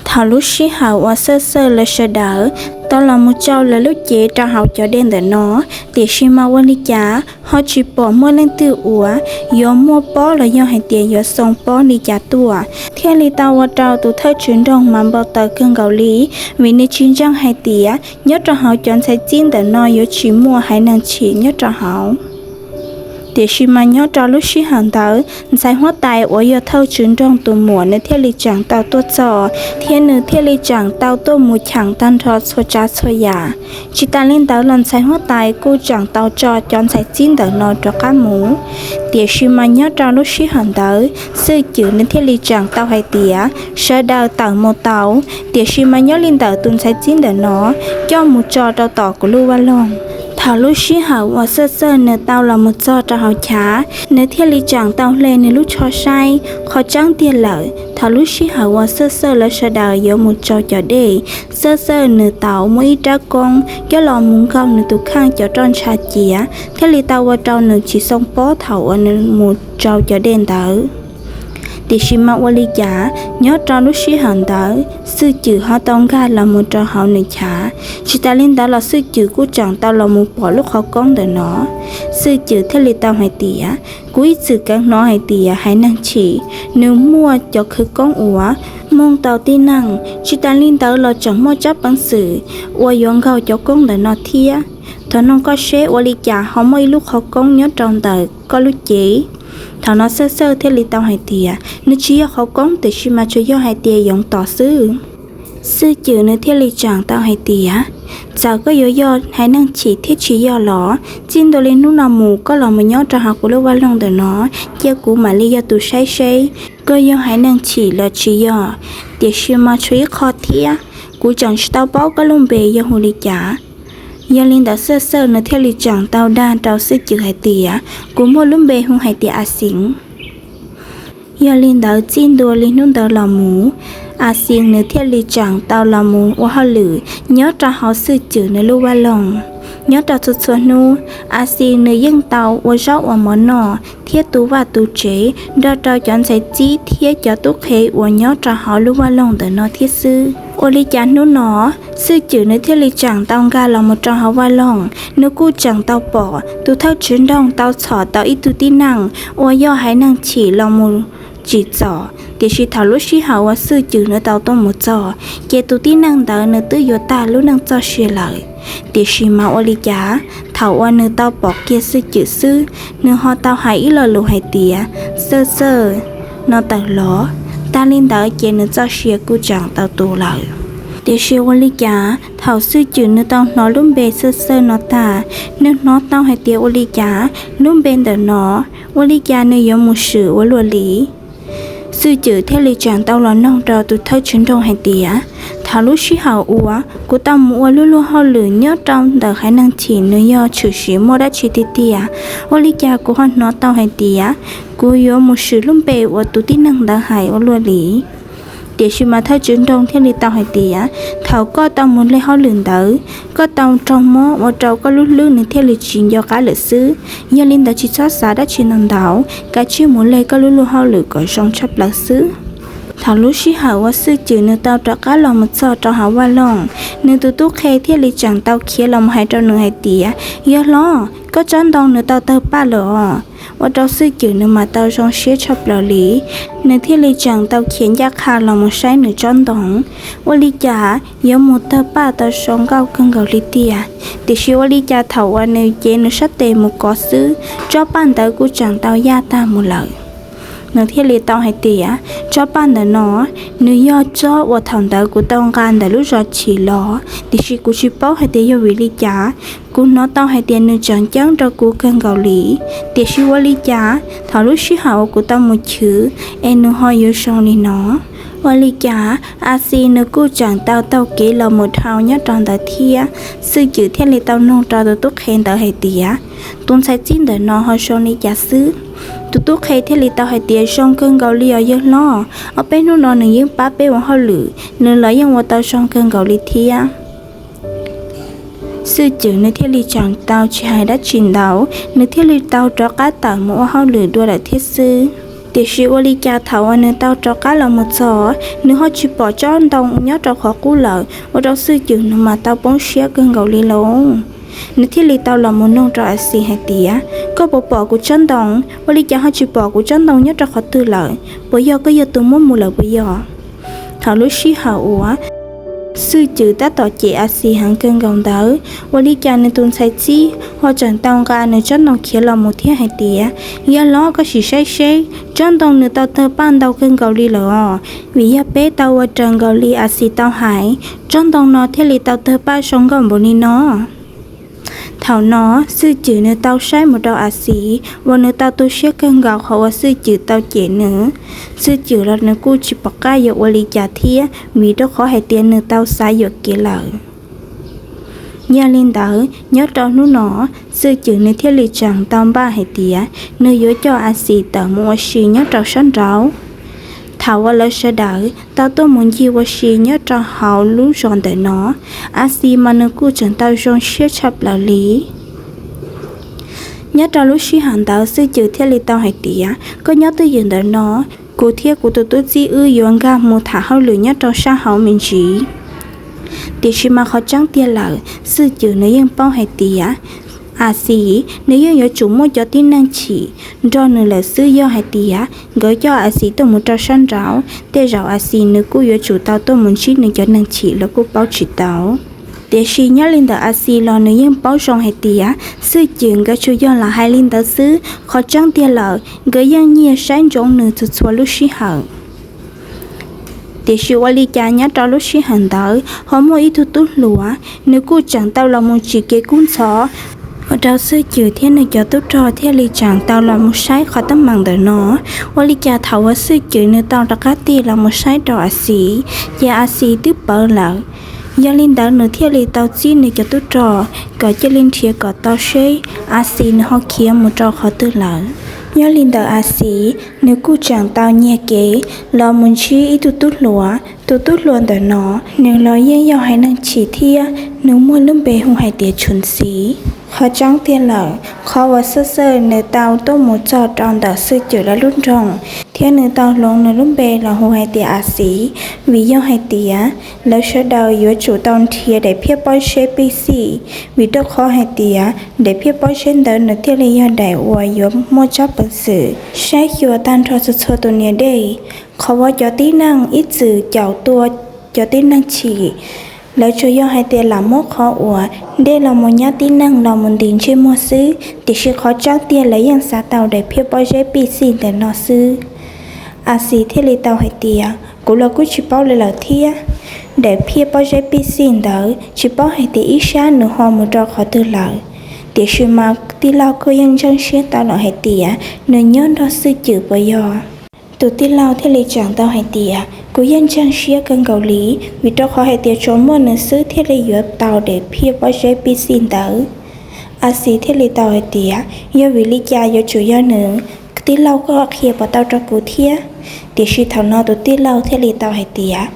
Thaum lub sij hawm uas Xawj Xawj lawv sawv daws tau los mus tsau lawv lub cev rau hauv cov dej ntawm no, tiam sis mas ua li cas ho tsis pom muaj leej twg uas yuav muaj pob los yog hais tias yuav xoo pob li cas tuaj, thiaj li tau ua rau tus thawj tswv nroog mas npau taws kawg nkaus li, vim nws tsis ntseeg hais tias nyob rau hauv cov ntxhais txib ntawm no yuav tsis muaj haiv neeg chim nyob rau hauv. Tiam sis mas nyob rau lub sij hawm ntawd, ntxhais huab tais uas yog thawj tswv nroog tus muam nws thiaj li tseem tau tuaj txog, thiab nws thiaj li tseem tau tuaj mus cheem tag nrho txhua tsav txhua yam. Tsis tas li ntawd los ntxhais huab tais kuj tseem tau tso cov ntxhais txib ntawm no rov qab mus. Tiam sis mas nyob rau lub sij hawm ntawd Xwj Cwm nws thiaj li tseem tau hais tias sawv daws tawm mus tau, tiam sis mas nyob li ntawm tus ntxhais txib ntawm no coj mus tso rau tom kuv lub vaj loog. Thaum lub sij hawm uas Xawj Xawj nws tau los mus txog rau hauv chav, nws thiaj li tseem tau hle nws lub tsho saib. Qhov tseeb tiag lawm, thaum lub sij hawm uas Xawj Xawj lawv sawv daws yuav mus tsau cov dej, Xawj Xawj nws tau muaj ib rab koob coj los mus nkaug nws tus kheej cov roj ntsha cia, thiaj li tau ua rau nws tsis xoo pob thaum uas nws mus tsau cov dej ntawd. Tiam sis mas ua li cas nyob rau lub sij hawm ntawd Xwj Cwm ho tau nkag los mus rau hauv nws chav. Tsis tas li ntawd los Xwj Cwm kuj tseem tau los mus pom lub qhov koob ntawm no. Xwj Cwm thiaj li tau hais tias, kuv ib txwm keev hnov hais tias haiv neeg chim nws muaj cov khawv koob uas moog tau tib neeg, tsis tas li ntawd los tseem muaj tsab peev xwm uas yuav nkaug cov koob ntawm no thiab. Thov noog koj seb ua li cas ho muaj ib lub qhov koob nyob rau ntawm koj lub cev. Thaum no Xawj Xawj thiaj li tau hais tias nws tsis yog qhov koob, tiam sis mas tsuas yog hais tias yoov tom xwb. Xwj Cwm nws thiaj li tseem tau hais tias, txawm koj yuav yog haiv neeg chim thiab tsis yog los, txij ntua li hnub no mus koj los mus nyob rau hauv kuv lub vaj loog ntawm no, cia kuv mam li yog tus saib seb koj yog haiv neeg chim los tsis yog. Tiam sis mas tshuav ib qho thiab, kuv tseem tsis tau paub koj lub npe yog hu li cas. Yog li ntawd Xawj Xawj nws thiaj li tseem tau dag rau Xwj Cwm hais tias, kuv muaj lub npe hu hais tias A Xeev. Yog li ntawd txij ntua li hnub ntawd los mus, A Xeev nws thiaj li tseem tau los mus ua hauj lwm nyob rau hauv Xwj Cwm nws lub vaj loog. Nyob rau txhua txhua hnub, A Xeev nws yeej tau ua zaub ua mov noj thiab tu vaj tu tsev nrog rau cov ntxhais txib thiab cov tub qhe uas nyob rau hauv lub vaj loog ntawm no thiab xwb. Ua li cas hnub no, Xwj Cwm nws thiaj li tseem tau nkag los mus rau hauv vaj loog, nws kuj tseem tau pom tus thawj tswv nroog tau txhom tau ib tug tib neeg uas yog haiv neeg chim los mus tsim txom. Tiam sis thaum lub sij hawm uas Xwj Cwm nws tau tuaj mus txog, ces tus tib neeg ntawd nws twb yuav tag lub neej txoj sia lawm. Tiam sis mas ua li cas, thaum uas nws tau pom kiag Xwj Cwm xwb, nws ho tau hais ib lo lus hais tias, Xawj Xawj, no tawm los. Tag li ntawd ces nws txoj sia kuj tseem tau tu lawm. Tiam sis ua li cas thaum Xwj Cwm nws tau hnov lub npe Xawj Xawj no tag, nws hnov tau hais tias ua li cas lub npe ntawm no, ua li cas nws yuav mus swm ua luaj li. Xwj Cwm thiaj li tseem tau los noog rau tus thawj tswv nroog hais tias, thaum lub sij hawm uas kuv tau mus ua lub luag hauj lwm nyob rau ntawm haiv neeg chim nws yog tshwm sim muaj dab tsi tiag tiag, ua li cas kuv ho hnov tau hais tias kuv yuav mus swm lub npe uas tus tib neeg ntawd hais ua luaj li. Tiam sis mas thawj tswv nroog thiaj li tau hais tias, thaum koj tau mus ua hauj lwm ntawd, koj tau raug mob ua rau koj lub hlwb nws thiaj li tsis nco qab lawm xwb. Yog li ntawd tsis txhob xav dab tsi ntau ntau, kav tsij mus ua koj lub luag hauj lwm kom zoo tshaj plaws xwb. Thaum lub sij hawm uas Xwj Cwm nws tau rov qab los mus txog rau hauv vaj loog, nws tus tub qhe thiaj li tseem tau khiav los mus hais rau nws hais tias, yawg hlob, koj tsob ntoo nws tau tawg paj lawm os. Ua rau Xwj Cwm nws mas tau zoo siab tshaj plaws li, nws thiaj li tseem tau khiav ncaj qha los mus saib nws tsob ntoo, ua li cas yuav mus tawg paj tau zoo nkauj kawg nkaus li tiag. Tiam sis ua li cas thaum uas nws cev nws sab tes mus kov xwb, tsob paj ntawd kuj tseem tau yaj tag mus lawm. Nws thiaj li tau hais tias, tsob paj ntawm no, nws yog tsob uas thaum ntawd kuv tau nqa ntawm lub zos chim los, tiam sis kuv tsis paub hais tias yog vim li cas kuv hnov tau hais tias nws tseem ceeb rau kuv kawg nkaus li. Tiam sis ua li cas thaum lub sij hawm uas kuv tau mus chwv es nws ho yuav zoo li no? Ua li cas A Xi nws kuj tseem tau taug kev los mus dhau nyob rau ntawd thiab? Xwj Cwm thiaj li tau nug rau tus tub qhe ntawd hais tias, tus ntxhais txib ntawm no ho zoo li cas xwb? Tus tub qhe thiaj li tau hais tias, zoo kawg nkaus li os yawg hlob, ob peb hnub no nws yeej pab peb ua hauj lwm, nws los yeej ua tau zoo kawg nkaus li thiab. Xwj Cwm nws thiaj li tseem tau tsis hais dab tsi ntau, nws thiaj li tau rov qab tawm mus ua hauj lwm dua lawm thiab xwb. Tiam sis ua li cas thaum uas nws tau rov qab los mus txog, nws ho tsis pom tsob ntoo nyob rau qhov qub lawm, ua rau Xwj Cwm nws mas tau poob siab kawg nkaus li lauj. Nws thiaj li tau los mus noog rau As Xis hais tias, koj puas pom kuv tsob ntoo? Ua li cas ho tsis pom kuv tsob ntoo nyob rau qhov twg lawm? Puas yog koj yog tus muab mus lawm puas yog? Thaum lub sij hawm uas Xwj Cwm tab tom cem As Xis heev kawg nkaus ntawd, ua li cas nws tus ntxhais txib ho tseem tau nqa nws tsob ntoo khiav los mus thiab hais tias, yog los koj sim saib seb, tsob ntoo nws tau tawg paj ntau kawg nkaus li lawm os, vim yog peb tau ua raws nkaus li As Xis tau hais, tsob ntoo no thiaj li tau tawg paj zoo nkauj npaum li no. Thaum no Xwj Cwm nws tau saib mus rau As Xis uas nws tau tu siab kawg nkaus qhov uas Xwj Cwm tau cem nws. Xwj Cwm los nws kuj tsis pom qab yuav ua li cas thiab, vim rau qhov hais tias nws tau xav yuam kev lawm. Yog li ntawd nyob rau hnub no, Xwj Cwm nws thiaj li tseem tau npaj hais tias nws yuav coj As Xis tawm mus ua si nyob rau sab nraud. Thaum uas lawv sawv daws tau tuaj mus ncig ua si nyob rau hauv lub zos ntawm no, As Xis mas nws kuj tseem tau zoo siab tshaj plaws li. Nyob rau lub sij hawm ntawd Xwj Cwm thiaj li tau hais tias, koj nyob twj ywm ntawm no, kuv thiab kuv tus tub txib wb yuav nkag mus tham hauj lwm nyob rau sab hauv me ntsis. Tiam sis mas qhov tseeb tiag lawm, Xwj Cwm nws yeej paub hais tias As Xis nws yeej yuav tsum muaj cov tib neeg chim nrog nws lawm xwb. Yog hais tias nkawd coj As Xis tuaj mus rau sab nraud, tej zaum As Xis nws kuj yuav tsum tau tuaj mus ntsib nws cov neeg chim los kuj paub tsis tau. Tiam sis nyob li ntawm As Xis los nws yeej paub zoo hais tias Xwj Cwm nkawd tsuas yog lam hais li ntawd xwb, qhov tseeb tiag lawm nkawd yeej nyiag saib ntsoov nws txhua txhua lub sij hawm. Tiam sis ua li cas nyob rau lub sij hawm ntawd ho muaj ib tug tub hluas, nws kuj tseem tau los mus tsim kev kub ntxhov, ua rau Xwj Cwm thiab nws cov tub rog thiaj li tseem tau los mus saib qhov teeb meem ntawm no. Ua li cas thaum uas Xwj Cwm nws tau rov qab tig los mus saib rau As Xis, ces As Xis twb pawv lawm. Yog li ntawd nws thiaj li tau txib nws cov tub rog kom cia li nrhiav kom tau seb As Xis nws ho khiav mus rau qhov twg lawm. Nyob li ntawm As Xis, nws kuj tseem tau nyiag kev los mus ntsib ib tug tub hluas. Tus tub hluas ntawm no, nws los yeej yog haiv neeg chim thiab, nws muaj lub npe hu hais tias Tshum Xiv. Qhov tseeb tiag lawm, qhov uas Xwj Cwm nws tau tuaj mus txog rau ntawm Xwj Cwm lawv lub nroog, thiab nws tau hloov nws lub npe los hu hais tias As Xis, vim yog hais tias lawv sawv daws yuav tsum tau nrhiav daim phiaj pob zeb pij xij, vim rau qhov hais tias daim phiaj pob zeb ntawd nws thiaj li yog daim uas yuav muaj tsab peev xwm saib xyuas tag nrho txhua txhua tus niam dej. Qhov uas cov tib neeg ib txwm caum tua cov tib neeg chim, lawv tsuas yog hais tias lam muab qhov uas dej los mus nyab tib neeg los mus ntis ntsej muag xwb, tiam sis qhov tseeb tiag lawv yeej xav tau daim phiaj pob zeb pij xij ntawm no xwb. As Xis thiaj li tau hais tias, kuv los kuj tsis paub li lawm thiab. Daim phiaj pob zeb pij xij ntawd tsis paub hais tias ib sab nws ho mus rau qhov twg lawm, tiam sis mas tij laug kuj yeej ntseeg siab tau lawm hais tias nws nyob nrog Xwj Cwm puas yog. Tus tij laug thiaj li tseem tau hais tias, kuv yeej ntseeg siab kawg nkaus li, vim rau qhov hais tias tsuas muaj nws xwb thiaj li yuav tau daim phiaj pob zeb pij xij ntawd. As Xis thiaj li tau hais tias, yog vim li cas yuav tsum yog nws? Tij laug, koj qhia puas tau rau kuv thiab? Tiam sis thaum no tus tij laug thiaj li tau hais tias,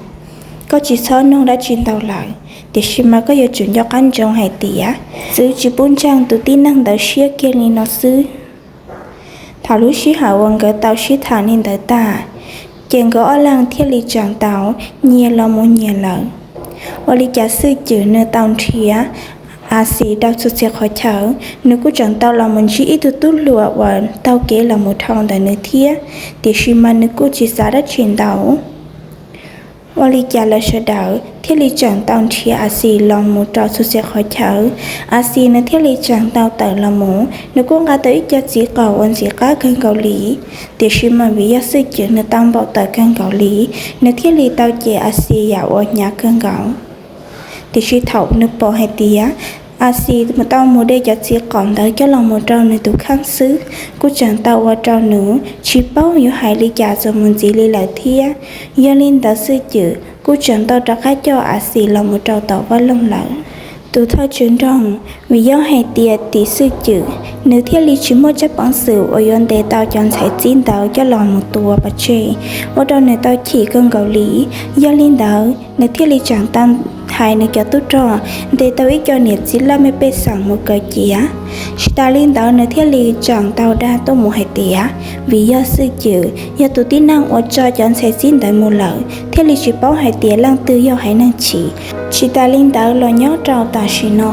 koj tsis txhob nug dab tsi ntau lawm, tiam sis mas koj yuav tsum nco qab ntsoov hais tias txwv tsis pub ntseeg tus tib neeg ntawd siab kiag li no xwb. Thaum lub sij hawm uas nkawd tau sib tham li ntawd tag, ces nkawd ob leeg thiaj li tseem tau nyias los mus nyias lawm. Ua li cas Xwj Cwm nws tau nrhiav As Xis rau txhua txhia qhov chaw, nws kuj tseem tau los mus ntsib ib tug tub hluas uas taug kev los mus dhau ntawm nws thiab, tiam sis mas nws kuj tsis xav dab tsi ntau. Ua li cas lawv sawv daws thiaj li tseem tau nrhiav As Xis los mus rau txhua txhia qhov chaw, As Xis nws thiaj li tseem tau tawm los mus. Nws kuj nqa tau ib co txiv qaum uas ntxim qab kawg nkaus li, tiam sis mas vim yog Xwj Cwm nws tau npaum tawm kawg nkaus li, nws thiaj li tau cem As Xis yam uas hnyav kawg nkaus. Tiam sis thaum nws pom hais tias As Xis tau mus de cov txiv qaum ntawd coj los mus rau nws tus kheej xwb, kuj tseem tau ua rau nws tsis paub yuav hais li cas txuas mus ntxiv li lawm thiab. Yog li ntawd Xwj Cwm kuj tseem tau rov qab coj As Xis los mus rau tom vaj loog lawm. Tus thawj tswv nroog Vim yog hais tias tim Xwj Cwm, nws thiaj li tsis muaj tsab peev xwm uas yuav ntes tau cov ntxhais txib ntawd coj los mus tua pov tseg, ua rau nws tau chim kawg nkaus li. Yog li ntawd nws thiaj li tseem tau hais nws cov tub rog ntes tau ib co niam txiv laj mej pej xeem mus kaw cia. Tsis tas li ntawd nws thiaj li tseem tau dag tuaj mus hais tias, vim yog Xwj Cwm yog tus tib neeg uas tso cov ntxhais txib ntawd mus lawm thiaj li tsis paub hais tias leej twg yog haiv neeg chim. Tsis tas li ntawd los nyob rau tam sim no,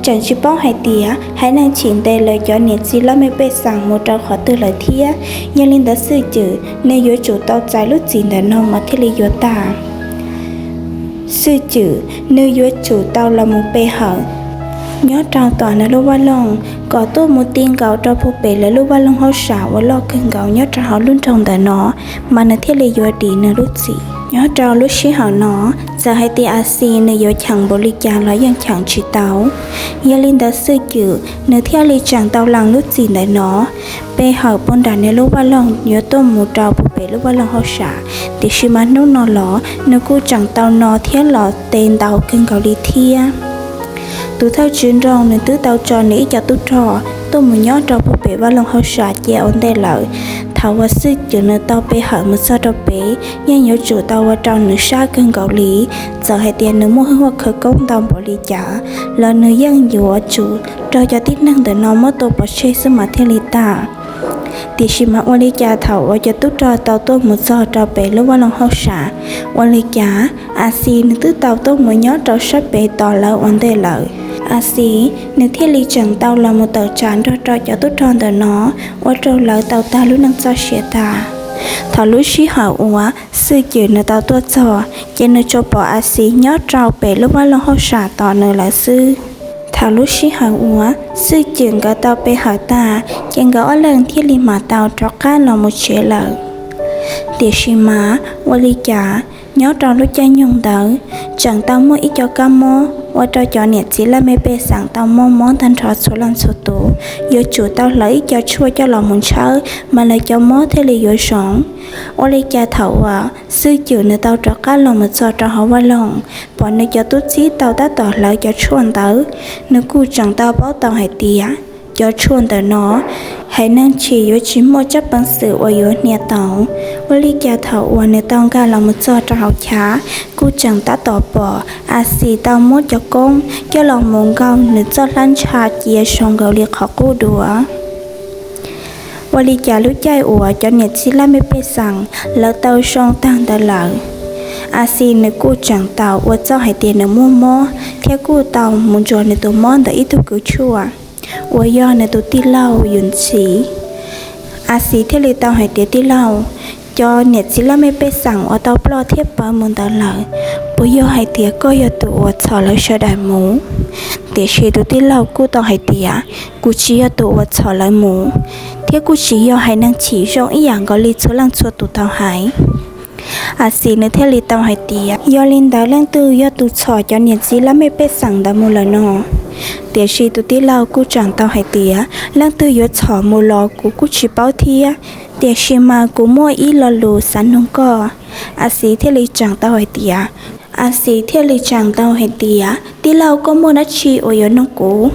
tseem tsis paub hais tias haiv neeg chim ntes lawv cov niam txiv laj mej pej xeem mus rau qhov twg lawm thiab. Yog li ntawd Xwj Cwm nws yuav tsum tau txais lub txim ntawm no mas thiaj li yuav tag. Xwj Cwm nws yuav tsum tau los mus pe hawm nyob rau tom nws lub vaj loog kom tuaj mus ti nkaus rau puag pem lawv lub vaj loog hauj sam uas loj kawg nkaus nyob rau hauv lub nroog ntawm no, mas nws thiaj li yuav dim nws lub txim. Nyob rau lub sij hawm no, txawm hais tias A Xis nws yuav cheem npaum li cas los yeej cheem tsis tau. Yog li ntawd Xwj Cwm nws thiaj li tseem tau lees lub txim ntawm no pe hawm puag nram nws lub vaj loog yuav tuaj mus rau puag pem lub vaj loog hauj sam. Tiam sis mas hnub no los nws kuj tseem tau no thiab los tes ntau kawg nkaus li thiab. Tus thawj tswv nroog nws twb tau tso nws ib co tub rog tuaj mus nyob rau puag pem vaj loog hauj sam cia ua ntej lawm. Thaum uas Xwj Cwm nws tau pe hawm mus txog rau pem yeej yuav tsum tau ua rau nws sab kawg nkaus li. Txawm hais tias nws muaj hwj huam khawv koob ntau npaum li cas los nws yeej yuav tsum raug cov tib neeg ntawm no muab tua pov tseg xwb mas thiaj li tag. Tiam sis mas ua li cas thaum uas cov tub rog tau tuaj mus txog rau pem lub vaj loog hauj sam, ua li cas A Xis nws twb tau tuaj mus nyob rau sab pem tos lawv ua ntej lawm. A Xis nws thiaj li tseem tau los mus tawm tsam nrog rau cov tub rog ntawm no, ua rau lawv tau tag lub neej txoj sia tag. Thaum lub sij hawm uas Xwj Cwm nws tau tuaj txog, ces nws tsuas pom A Xis nyob rau pem lub vaj loog hauj sam tos nws lawm xwb. Thaum lub sij hawm uas Xwj Cwm nkawd tau pe hawm tag, ces nkawd ob leeg thiaj li mam tau rov qab los mus tsev lawm. Tiam sis mas ua li cas nyob rau lub caij nyoog ntawd, tseem tau muaj ib co kab mob ua rau cov niam txiv laj mej pej xeem tau muaj mob tag nrho txhua leej txhua tus, yuav tsum tau hlawv ib co tshuaj coj los mus ntshawb mas lawv cov mob thiaj li yuav zoo. Ua li cas thaum uas Xwj Cwm nws tau rov qab los mus txog rau hauv vaj loog, pom nws cov tub txib tau tab tom hlawv cov tshuaj ntawd, nws kuj tseem tau paub tau hais tias cov tshuaj ntawm no haiv neeg chim yuav tsis muaj tsab peev xwm uas yuav hnia tau. Ua li cas thaum uas nws tau nkag los mus txog rau hauv chav, kuj tseem tab tom pom A Xis tau muab cov koob coj los mus nkaug nws txoj hlab ntsha cia zoo nkaus li qhov qub dua. Ua li cas lub caij uas cov niam txiv laj mej pej xeem lawv tau zoo tag ntawd lawm, A Xis nws kuj tseem tau ua txuj hais tias nws muaj mob thiab kuj tau mus ntsuas nws tus mob ntawm ib tug kws tshuaj uas yog nws tus tij laug yus ntxiv. A Xis thiaj li tau hais tias, tij laug, cov niam txiv laj mej pej xeem uas tau ploj thiab pawv mus ntawd lawm, puas yog hais tias koj yog tus uas txhom lawv sawv daws mus? Tiam sis tus tij laug kuj tau hais tias, kuv tsis yog tus uas txhom lawv mus, thiab kuj tsis yog haiv neeg chim zoo ib yam nkaus li txhua leej txhua tus tau hais. A Xis nws thiaj li tau hais tias, yog li ntawd leej twg yog tus txhom cov niam txiv laj mej pej xeem ntawd mus lawm no? Tiam sis tus tij laug kuj tseem tau hais tias, leej twg yuav txhom mus los kuv kuj tsis paub thiab, tiam sis mas kuv muaj ib lo lus xav nug koj. A Xis thiaj li tseem tau hais tias, A Xis thiaj li tseem tau hais tias, tij laug, koj muaj dab tsi uas yuav nug kuv?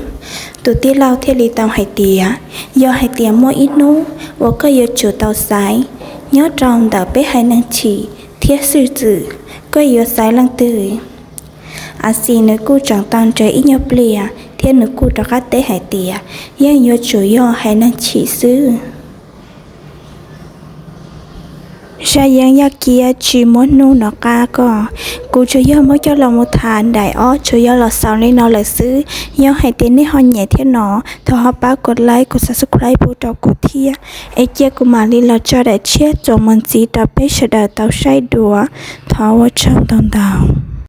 Tus tij laug thiaj li tau hais tias, yog hais tias muaj ib hnub uas koj yuav tsum tau xaiv nyob rau ntawm peb haiv neeg chim thiab xwj txwm, koj yuav xaiv leej twg? A Xis nws kuj tseem tau nres ib nyuag pliag thiab nws kuj rov qab teb hais tias, yeej yuav tsum yog haiv neeg chim xwb. Zaj yeeb yaj kiab tsis muab nug nov qab koj, kuv tsuas yog muab coj los mus tham daim ob tsuas yog los xaus li no lawm xwb. Yog hais tias nej ho nyiam thiab no, thov ho pab kom like kom subscribe pub rau kuv thiab, es cia kuv mam li los tso daim tshiab txuas mus ntxiv rau peb sawv daws tau saib dua. Thov ua tsaug ntau ntau.